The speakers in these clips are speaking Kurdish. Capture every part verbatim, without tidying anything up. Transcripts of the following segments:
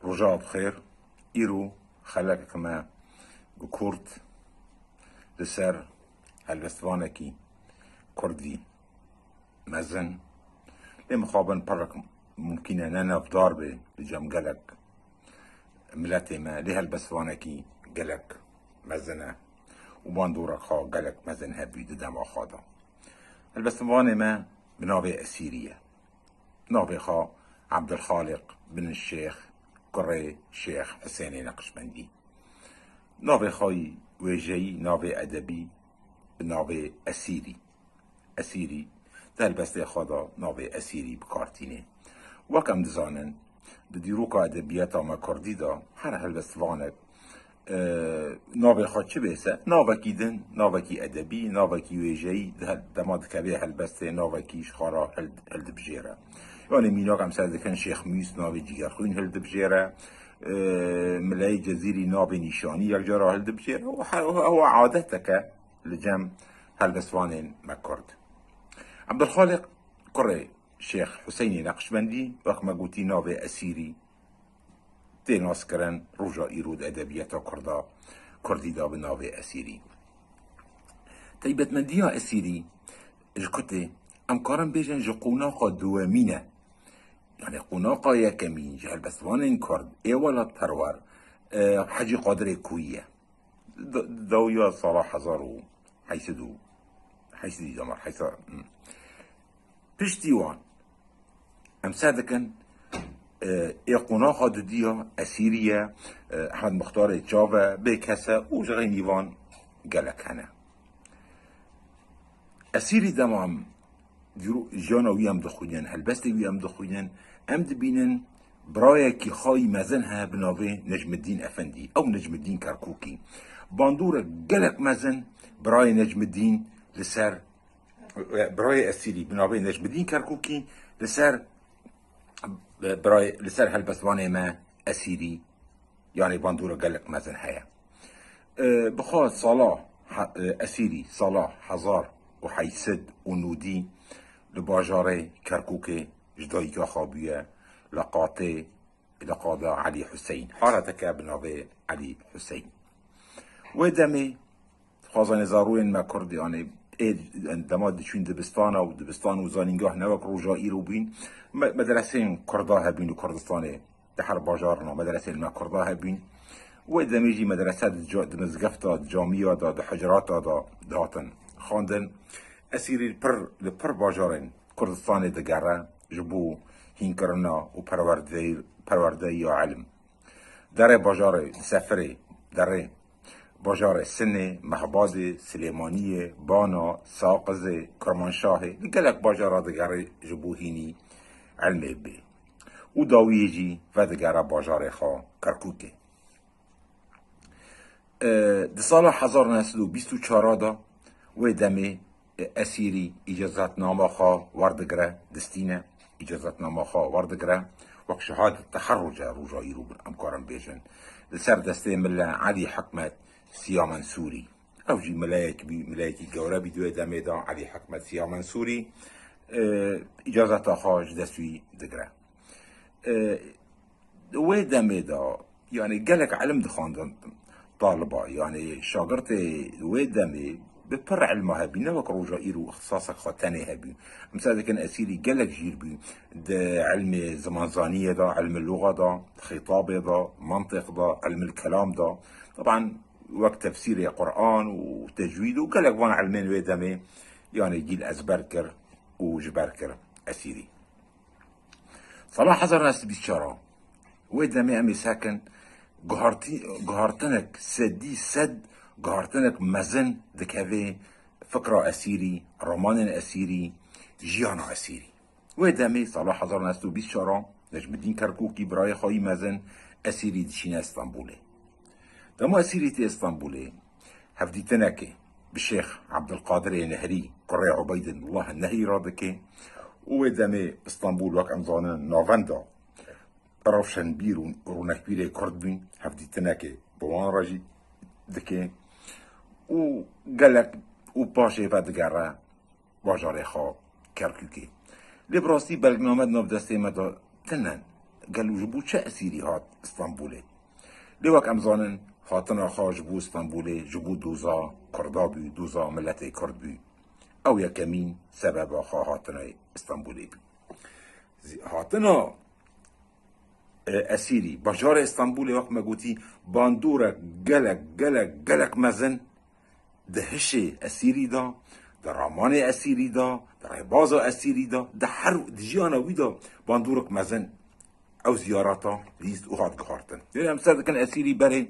Roja bi xêr. Îro xelekek me bi kurt li ser helbestvanekî kurdî mezin. Lê mixabin pirek mumkîn e ne navdar be li cem gelek miletê me, lê helbestvanekî gelek mezin e û bandorek xwe gelek mezin hebû di dema xwe de. Helbestvanê me bi navê Esîrî ye. Navê xwe Ebdulxaliq bin Şêx, kurê Şêx Husênê Neqşbendî. Navê xwe yî wêjeyî, navê edebî bi navê Esîrî. Esîrî di helbestê xwe de navê Esîrî bi kar tîne. Wek em dizanin, di dîroka edebiyata me kurdî de her helbestvanek, e, navê xwe çi bê se, navekî din, navekî edebî, navekî wêjeyî, di hel-, dema dikeve helbestê, navekî ji xwe re hil-, hildibijêre. Yanî mînak em ser dikin Şêx Mûs navê Cîgerxwîn hildibijêre, e, Mileyê Cezîrî navê nîşanî yekcara hildibijêre û he-, ew adeteke li cem helbestvanên me kurd. Ebdulxaliq kurê Şêx Huseynê Neqşbendî, wek me gotî, navê Esîrî tê naskirin, roja îro di edebiyata kurda, kurdî de bi navê Esîrî. Taybetmendiya Esîrî ji ku tê, em karin bêjin ji qonaxa duwemîn e. Yanî qonaxa yekemîn ji helbestvanên kurd ê welatperwer, e, Hecî Qadirê Koyî ye. D-, dawiya sala hezar û heyt sed û heyt sed û heyt sed, hmm. Piştî wan, em ser dikin, e, ê qonaxa dudiya Esîrî ye, e, Ehmed Muxtarê Çav e, bê kes e û ji xeynî van gelek hene. Esîrî dema em dîro-, jiyana wî em dixwînin, helbestê wî em dixwînin, em dibînin birayekî xwe yî mezin heye bi navê Necmiddîn Efendî. Ew Necmiddîn Kerkûkî. Bandorek gelek mezin birayê Necmiddîn li ser, birayê Esîrî bi navê Necmiddîn Kerkûkî li ser, birayê, li ser helbestvanê me Esîrî, yanî bandora gelek mezin heye. E, bi xwe sala he-, e, Esîrî sala hezar û heyt sed û nodî li bajarê Kerkûkê ji dayika xwe bûye, li qatê, li qada Elî Huseyn. Hareteke bi navê Elî Huseyn. Wê demê, dixwazanê zarûyên me kurd, yanî ê dema diçûn dibistana û dibistan û zanîngah ne wek roja îro bûn, me-, medreseyên kurda hebûn li Kurdistanê. Di her bajarina medreseyên me kurda hebûn. Wê demê jî medrese di ca-, di mizgefta, di camiya de, di hucrata de dihatin xwendin. Esîrî li pir, li pir bajarên Kurdistanê digere ji bo hînkirina û perwerdeyî-, perwerdeyiya ilim. Derê bajarê Sefirê, derê bajarê Sinê, Mehbadê, Silêmaniyê, Bana, Saqizê, Kirmanşahê, li gelek bajara digere ji bo hînî ilmê bê. Û dawiyê jî vedigere bajarê xwe Kerkûkê. E, di sala hezar neh sed û bîst û çar de wê demê, e, Esîrî îcazetnama xwe werdigire, distîne, îcazetnama xwe werdigire, wek şehadet teherruce roja îro em karin bêjin. Li ser destê Mille Elî Hikmet Siya Mensûrî. Ew jî mileyek bî, mileyekî gewre bî di wê demê de, Elî Hikmet Siya Mensûrî, e, îcazeta xwe ji dest wî digire. E, Di wê demê de, yanî gelek ilim dixwandin taliba, yanî şagirtê wê demê bi pir ilma hebî, ne wek roja îro ixtisasek xwe tenê hebî. Em ser dikin Esîrî gelek jîr bû di ilmê zimanzaniyê de, ilmê luxa de, xîtabê de, mentiq de, ilmil kelam de. Teban wek tefsîrê Quran û tecwîd û gelek van ilmên wê demê, yanî gîl ezber kir û ji ber kir Esîrî. Sala hezar neh sed bîst çar, wê demê em ê sekin guhartî-, guhartinek sedî sed, guhartinek mezin dikeve fikra Esîrî, romanên Esîrî, jiyana Esîrî. Wê demê sala hezar neh sed û bîst çar, Necmiddîn Kerkûkî birayê xwe yî mezin Esîrî diçîne Stenbolê. Dema Esîrî tê Stenbolê, hevdîtinekê bi Şêx Ebdulqadirê Nehrî, kurê Ubeydullah Nehrî re dike û wê demê Stenbol, wek em zanin, navenda rewşenbîr û rûnekbîrê kurd bûn, hevdîtinekê bi wan re jî dike û gelek û paşê vedigere bajarê xwe Kerkûkê. Lê bi rastî belgename di nav destê me de tune gelo ji bo çi Esîrî hat Stenbolê? Lê wek em zanin, hatina xwe ji bo Stenbolê ji bo doza Kurda bû, doza miletê Kurd bû. Ew yekemîn sebeba xwe hatina Stenbolê bû. Zî-, hatina, e, Esîrî bajarê Stenbolê, wek me gotî, bandorek gelek, gelek, gelek mezin di hişê Esîrî de, di ramanê Esîrî de, di rêbaza Esîrî de, di her, di jiyana wî de bandorek mezin ew ziyareta lîst û hat guhartin. Lê em ser dikin Esîrî berê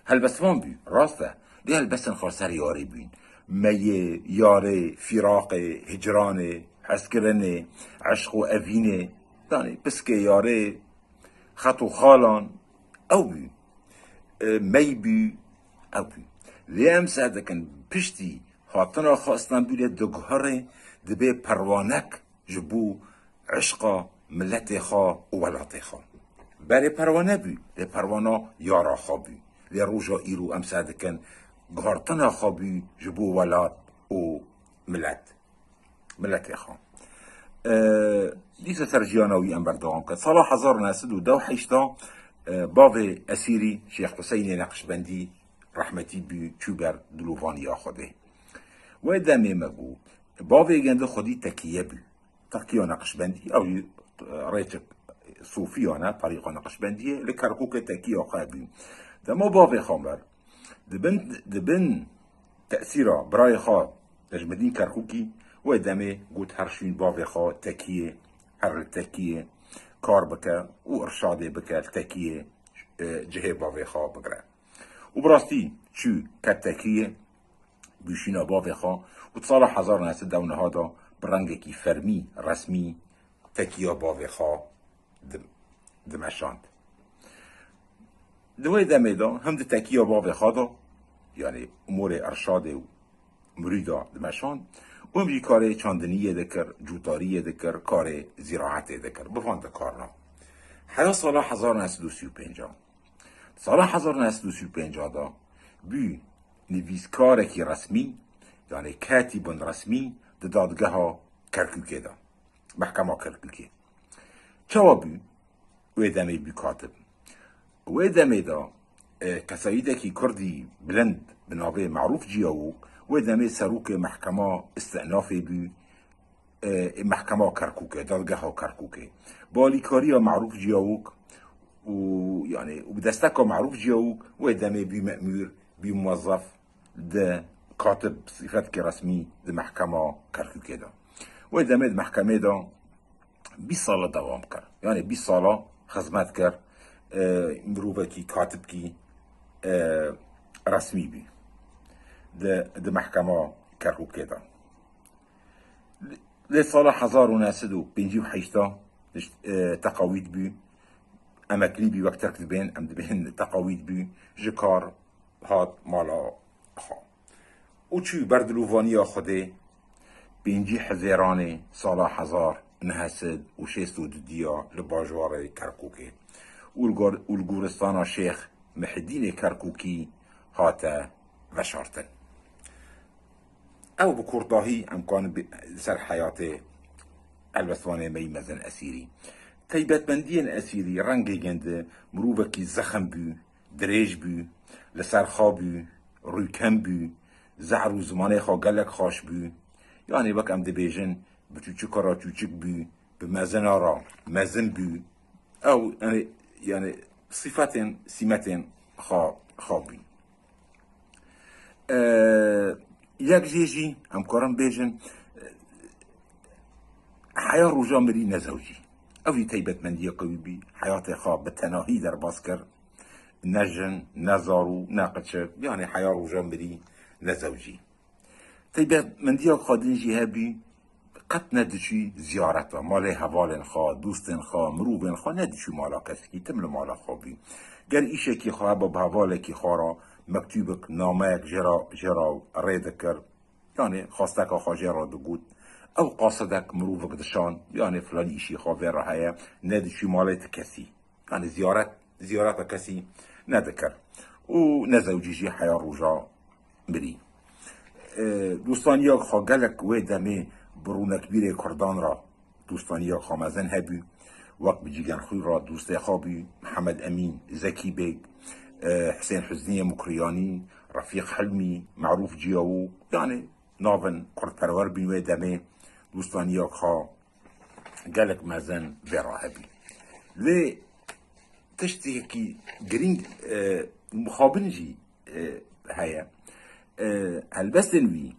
helbestvan bû, rast e. Lê helbestên xwe ser yarê bûn. Meyê, yarê, fîraqê, hicranê, hezkirinê, eşq û evînê, yanî piskê yarê, xet û xalan, ew bû. E, mey bû, ew bû. Lê em ser dikin piştî hatina xwe Stenbolê diguhere, dibê perwanek ji bo eşqa miletê xwe û welatê xwe. Berê perwane bû, lê perwana yara xwe bû. Lê roja îro em ser dikin guhartina xwe bû ji bo welat û milet. Miletê xwe. E, dîsa ser jiyana wî em berdewam kin. Sala hezar û neh sed û deh û heşt de, e, bavê Esîrî Şêx Huseynê Neqşbendî rehmetî bû, çû ber dilovaniya Xwedê. Wê demê me bû, bavê gende xwedî tekiye bû. Tekiya Neqşbendî, ew jî, e, rêçek sofiyane, tarîxa Neqşbendiyê, li Kerkûkê tekiya xwe bû. Dema bavê xwe ber, di bin, di bin tesîra birayê xwe Necmedîn Kerkûkî, wê demê got her şûn bavê xwe tekiyê, her li tekiyê kar bike û irşadê bike li tekiyê, e, cihê bavê xwe bigire. Û bi rastî çû ket tekiyê, bûşîna bavê xwe û di sala hezar û neh sed û neh de bi rengekî fermî, resmî tekiya bavê xwe di-, dimeşand. Di wê demê de him di tekiya bavê xwe de, yanî umûrê irşadê û mirîda dimeşand û him jî karê çandiniyê dikir, cûtariyê dikir, karê zîraetê dikir. Bi van dikarna. Heya sala hezar û neh sed û sî û pênc. Sala hezar û neh sed û sî û pênc de bû nivîskarekî resmî, yanî katîbun resmî di dadgeha Kerkûkê de, mehkema Kerkûkê. Çawa bû? Wê demê bû katib. Wê demê de, e, kesayîtekî kurdî bilind bi navê Marûf Ciyawok, wê demê serokê mehkema îstinafê bû, e, mehkema Kerkûkê, dadgeha Kerkûkê. Bi alîkariya Marûf Ciyawok û, yanî, û bi desteka Marûf Ciyawok wê demê bî memûr, bî muwezzef di katib sîfetkî resmî di mehkema Kerkûkê de. Wê demê di mehkemê de bîst sala dewam kir. Yanî bîst sala xizmet kir, e, mirovekî katibkî, e, resmî bî di, di mehkema Kerkûkê de. Lê sala hezar û neh sed û pêncî û heşt de, e, teqawîd bû, emeklî bû, wek Tirk dibên, em dibên teqawîd bû, ji kar hat mala xwe. Û çû ber dilovaniya Xwedê, pêncî Hezêranê sala hezar neh sed û şêst û du diya li bajarê Kerkûkê û li gor-, û li goristana Şêx Mihidînê Kerkûkî hate veşartin. Ew bi kurtahî em karin bi-, li ser heyatê helbestvanê me yî mezin Esîrî. Teybetmendiyên Esîrî rengê gindi mirovekî zexm bû, dirêj bû, li ser xwe bû, rûkem bû, zehr û zimanê xwe gelek xweş bû. Yanî wek em dibêjin, bi çûçika re çûçik bû, bi mezina re mezin bû. Ew, yanî, yanî sîfetên, sîmetên xwe, xwe bûn. E, yek jê jî em karin bêjin, e, heya roja mirî nezewicî. Ew jî teybetmendiya qewî bî. Heyatê xwe bi tenahî derbas kir. Ne jin, ne zarû, ne qiçik. Yanî heya roja mirî nezewicî. Teybetmendiya xwe din jî hebî, qet nediçû ziyareta malê hevalên xwe, dostên xwe, mirovên xwe, nediçû mala kesekî, tim li mala xwe bû. Ger îşekî xwe hebe bi hevalekî xwe re mektûbek, nameyek jê re, jê re rê dikir, yanî xwesteka xwe jê re digot. Ew qasidek mirovek dişan, yanî filanî îşî xwe vê re heye, nediçû malê ti kesî. Yanî ziyaret, ziyareta kesî nedikir. Û nezewicî jî heya roja mirî. E, dostaniya xwe gelek wê demê bi rûnekbîrê Kurdan re dostaniya xwe mezin hebû. Wek bi cîgenxwî re dostê xwe bî, Mihemed Emîn, Zekî Beg, e, Hisên Huzniyê Mukriyanî, Refîq Hilmî, Merûf Ciyawo, yanî navin kurdperwer bîn wê demê dostaniya xwe gelek mezin vê re hebî. Lê tiştekî girîng, e, mixabin jî, e, heye. E, helbestên wî,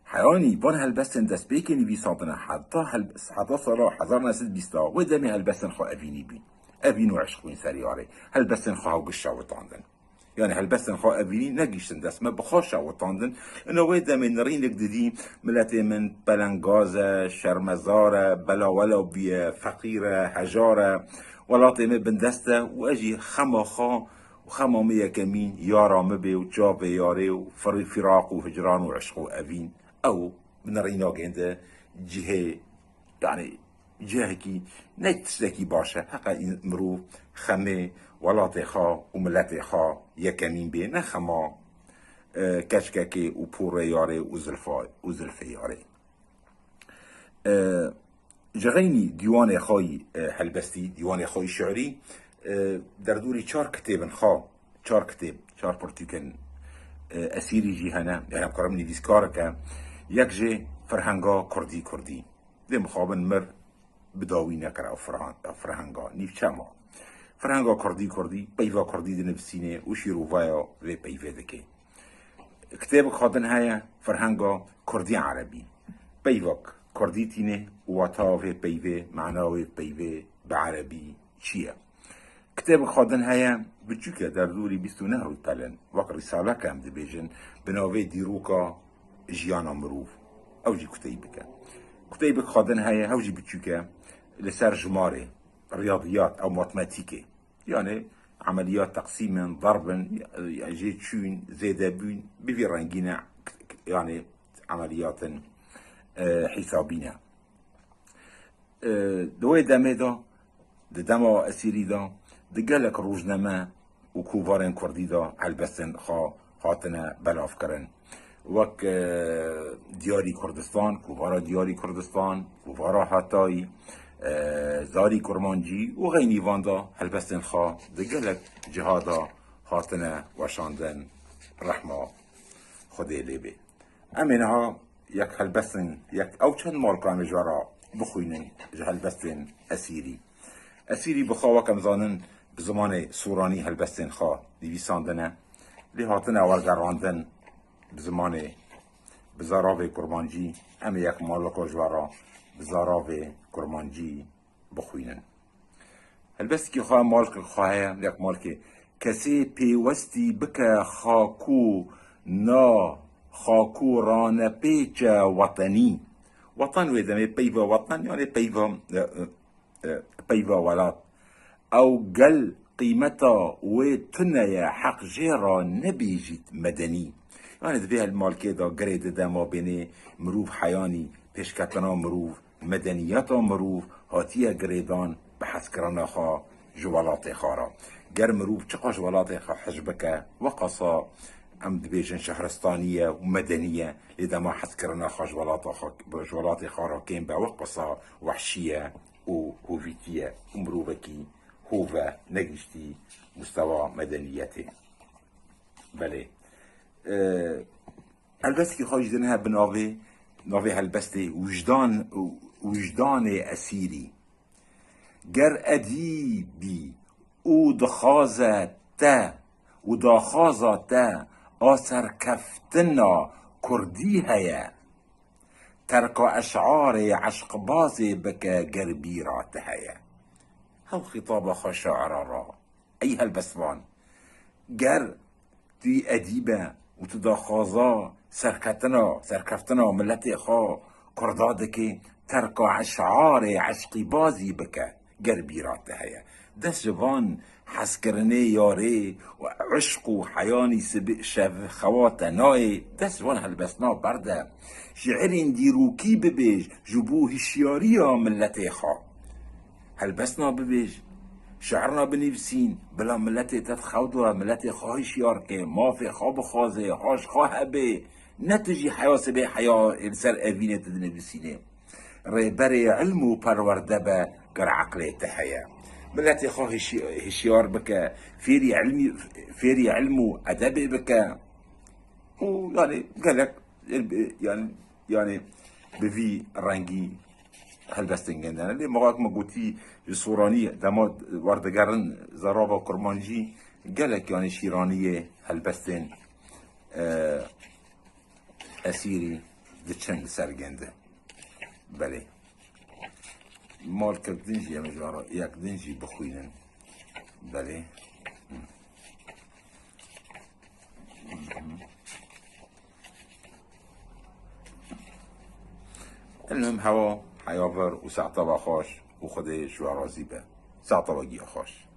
heyanî van helbestên destpêkê nivîsandine heta hel-, heta sala hezar neh sed bîst wê demê helbestên xwe evînî bîn. Evîn û eşq bûn ser yarê. Helbestên xwe hewgiş şewitandin. Yanî helbestên xwe evînî negihiştin dest me, bi xwe şewitandin. Ina wê demê nirînek didî miletê min pelengaz e, şermezar e, belawela bûye, feqîr e, hejar e. Welatê me bindest e û ez jî xema xwe û xema me yekemîn yara me bê û çavê yarê û firî firaq û hicran û eşq û evîn. Ew bi nirînakên de cihê, yanî cihekî, ne tiştekî baş e. Heqa în-, mirov xemê welatê xwe û miletê xwe yekemîn bê, ne xema, e, keçkekê û porê yarê û zilfa-, û zilfê yarê. E, ji xeynî dîwanê xwe yî, e, helbestî, dîwanê xwe yî şiirî, e, derdorî çar kitêbin xwe, çar kitêb, çar pirtûkên, e, Esîrî jî hene, yanî em karim nivîskarek e. Yek jê Ferhenga Kurdî Kurdî. Dê mixabin mir bi dawî nekir ew firhan-, ew firhenga. Nîvçe ma. Firhenga Kurdî Kurdî, peyva Kurdî dinivîsînê û şîrovaya vê peyvê dike. Kitêbek xwe din heye, Firhenga Kurdî Erebî. Peyvek Kurdî tîne û weta vê peyvê, mana wê peyvê bi Erebî çi ye? Kitêbek xwe din heye, biçûk e, derdorî bîst û neh rûpel in. Wek rîsaleke em dibêjin, bi navê Dîroka Jiyana Mirov. Ew jî kuteyî bike. Kuteyî bik xwe din heye, ew jî biçûk e, li ser jimarê, riyadiyat, ew matematîkê. Yanî emeliyat teqsîm in, darb in, ya, ya jê çûn, zêdebûn, bi vî rengî ne, yanî emeliyatên, e, hîsabî ne. E, di wê demê de, di dema Esîrî de, di gelek rojname û kovarên Kurdî de helbestên xwe hatine belavkirin. Wek, e, Diyarî Kurdistan, Kovara Diyarî Kurdistan, Kovara Hatayî, e, Zarî Kurmancî û xeynî van de helbestên xwe di gelek ciha de hatine weşandin, rehma Xwedê lê bê. Em ê niha yek helbestin, yek ew çend malka em ê ji we re bixwînin ji helbestên Esîrî. Esîrî bi xwe wek em zanin bi zimanê soranî helbestên xwe nivîsandine, lê hatine wergerandin bi zimanê, bi zaravê kurmancî. Em ê yek malka ji we re bi zaravê kurmancî bixwînin. Helbestekî xwe malkek xwe heye, yek malkê kesê pêwestî bike xaku na xaku ranepêçe wetenî. Weten wê demê peyva weten, yanî peyva, e, e, e, peyva welat. Ew gel qîmeta wê tune ye, heq jê re nebêjît medenî. Yanî di vê malkê de girê dide mabênê mirov heyanî pêşketina mirov, medeniyeta mirov hatiye girêdan bi hezkirina xwe ji welatê xwe re. Ger mirov çiqas ji welatê xwe hej bike, weqasa em dibêjin şehristaniye û medeniye, lê dema hezkirina xwe ji welata xwe, ji welatê xwe re kêm be, weqasa wehşiye û hovîtiye û mirovekî hove negihiştî mustewa medeniyetê. Belê. E, Helbestekî xwe jî din heye bi navê, navê helbestê Wijdan, Wijdanê Esîrî. Ger edîbî û dixwaze te û daxwaza te a serkeftina kurdî heye, terka eşarê eşqbazê bike ger bîra te heye. Hew xîtaba xwe şaira re. Ey helbestvan, ger tu edîb e û tu daxwaza serketina, serkeftina miletê xwe kurda dikî, terka eşarê eşqîbazî bike, ger bîra te heye. Dest ji van hezkirinê yarê û eşq û heyanî sibê şev xewa te nayê, dest ji van helbestina berde. Şiirên dîrokî bibêj ji bo hişyariya miletê xwe. Helbestina bibêj, şiirna binivîsîn, bila miletê te di xew de, miletê xwe hişyar ke, mafê xwe bixwaze, xwe ji xwe hebe, ne tu jî heya sibê heya li ser evînê tu dinivîsînê. Rêberê ilm û perwerde be, Ger eqlê te heye, miletê xwe hişi-, hişyar bike, fêrî ilmî, fêrî ilm û edebê bike. Û yani gelek, yani, yani bi vî rengî helbestên gêndene. Lê mexak me gotî ji Soranî dema werdigerin zerava kurmancî gelek yani şîraniyê helbestên, e, esîrî diçin li ser gêndi. Belê. Malkek din jî em ji wan re yek din jî bixwînin. Belê. Hı. Hı hı. Elmim hewa, heya vir û saeta ve xweş û Xwedê ji we razî be. Saeta ve giya xweş.